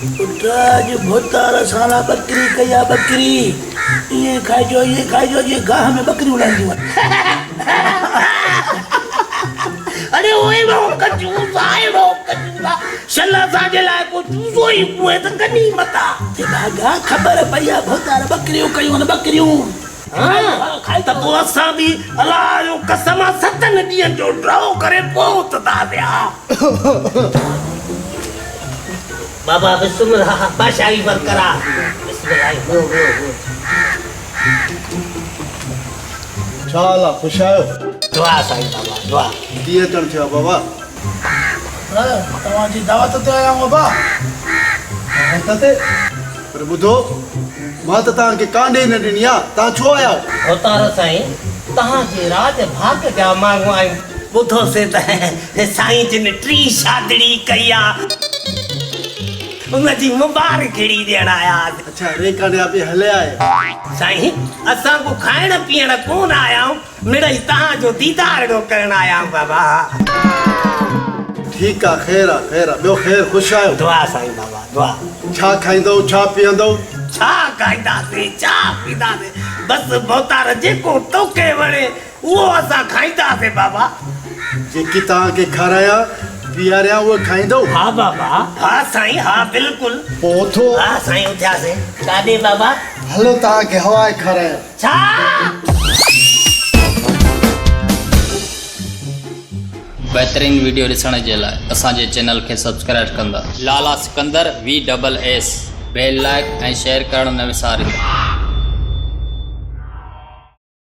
پٽ اڄ ڀوتار اسان لاء ٻڪري ڪئي آ ٻڪري. ائين کائجو ائين کائجو جيئن گاهه ۾ ٻڪريون لهنديون آهن. اڙي او اهڙو ڪنجوس آ اهڙو ڪنجوس آ شل اسان جي لاء ڪو چوزو ئي ڪونهي ته غنيمت آ. ڀاڳا خبر پئي آ ڀوتار ٻڪريون ڪيون آهن ٻڪريون. ها ته پوء اسان به الله جو قسم آ ستن ڏينهن جو ڊرو ڪري پوء اٿنداسين ها. بابا بسم الله بادشاهي برقرار بسم الله ويو ويو ويو. ڇا حال آ خوش آهيو. دعا سائين بابا دعا. ڪيئن اچڻ ٿيو آ بابا. توهان جي دعوت تي آيا آهيون ابا. دعوت تي؟ پر ٻڌو مان ته توهان کي ڪانڍ ئي نه ڏني آ، توهان ڇو آيا آهيو؟ ڀوتار سائين توهان جي راڄ ڀاڳ جا ماڻهو آهيون. ٻڌوسين ته سائين جن ٽين شادڙي ڪئي آ، ان جي مبارڪڙي ڏيڻ آيا آهيون. اڇا ري ڪانڍيا به هليا آهيو. سائين اسان ڪو کائڻ پيئڻ ڪونه آيا آهيون. مڙئي توهان جو ديدارڙو ڪرڻ آيا آهيون بابا. ٺيڪ آ خير آ خير آ ٻيو خير خوش آهيو. دعا سائين بابا دعا. ڇا کائيندؤ ڇا پيئندؤ. ڇا کائينداسين ڇا پيئنداسين بس ڀوتار جيڪو توکي وڻي اهو اسان کائينداسين بابا. جيڪي توهان کي کارايان پياريان اهو کائيندؤ. ها بابا ها سائين ها بلڪل. پوء اٿو. ها سائين اٿياسين. ڪاڏي بابا. هلو توهان کي هوائي کارايان. ڇا؟ بهترين وڊيو ڏسڻ جي لاء اسان جي چينل کي سبسڪرائب ڪندا. Lala Sikandar V double S bell like ۽ share ڪرڻ نه وساريندا.